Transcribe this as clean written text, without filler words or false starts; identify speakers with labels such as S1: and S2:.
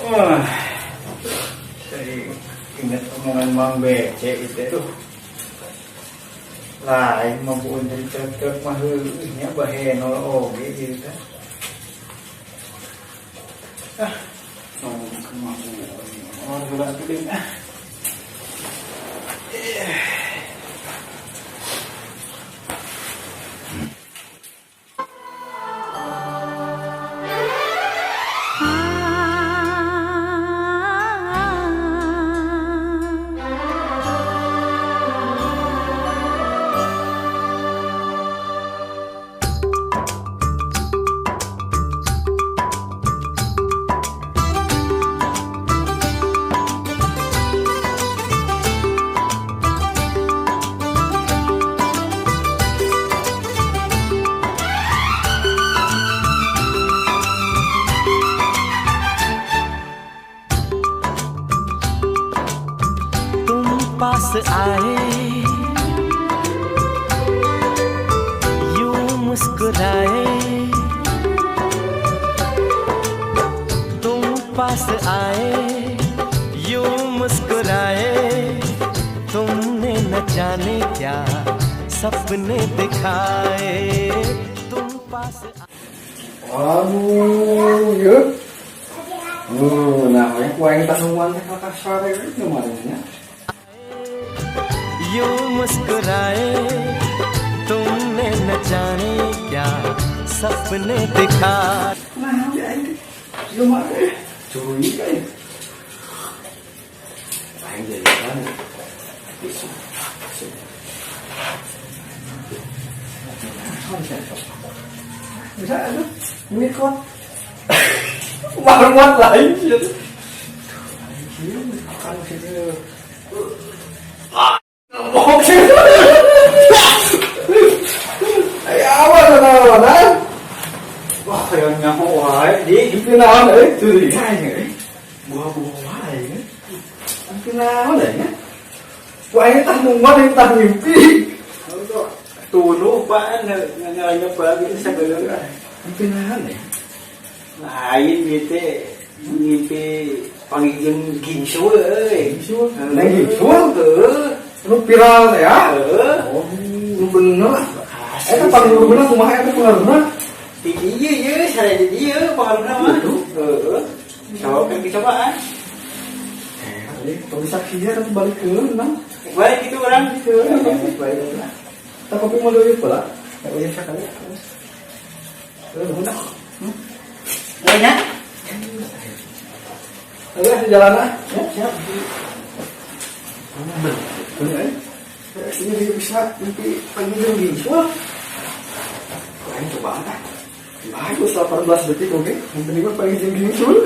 S1: Wah, saya ingat omongan Mang Bece itu tuh. Lain mah buun dari cekek mah heueuh nya bahenol oge gitu teh. Ah, ngomong ke mah buun. Oh, heula atuh deui ah.
S2: तुम पास आए यूं मुस्कुराए, तुम पास आए यूं मुस्कुराए, तुमने न जाने क्या सपने दिखाए, तुम पास
S1: Aduh, ya. Nah, ku aing tah nungguan teh ka kasar we kemarin nya.
S2: यूं मुस्कुराए, तुमने न जाने क्या सपने दिखाए।
S1: Nah, di aing teh. Jelema teh curiga ya. Aing jadi kan. Bisa. Bisa aduh, ngikut. Marmot lain sih. Aduh, aing sih kan sih. Ah, ngomong sih. Ay, awas naon? Wah, kayak nyaho wae di mimpi naon euy, curiga aing euy. Buah-buah wae euy. Mimpi naon euy nya? Ku aing tah nungguan aing tah mimpi.
S3: Tunu pan ngalanya pagi segala.
S1: Mimpi naon ya?
S3: Lain gitu mimpi panggil gingsul euy.
S1: Gingsul? Neng gingsul?
S3: Heuh.
S1: Nu viral teh ya?
S3: Heuh.
S1: Oh, nu bener. Eta pangaruhna kumaha eta pengaruhna?
S3: Di dieu ye, saya di dieu pengaruhna mah.
S1: Gitu?
S3: Heeh. Sok kan dicobaan.
S1: Eh, tong disaksian atuh balikeun nang.
S3: Balik gitu orang.
S1: Balikeun.
S3: Balik lah.
S1: Tah kopi mau deui pula.
S3: Ya udah sekali.
S1: Heuh, nuhun ah.
S3: Banyak.
S1: Ayo jalan ah.
S3: Ya, siap.
S1: Bener eh. Ini dia bisa mimpi panggil gingsul. Kok aing cobaan ah. Bagus 18 detik oke. Yang penting mah panggil gingsul.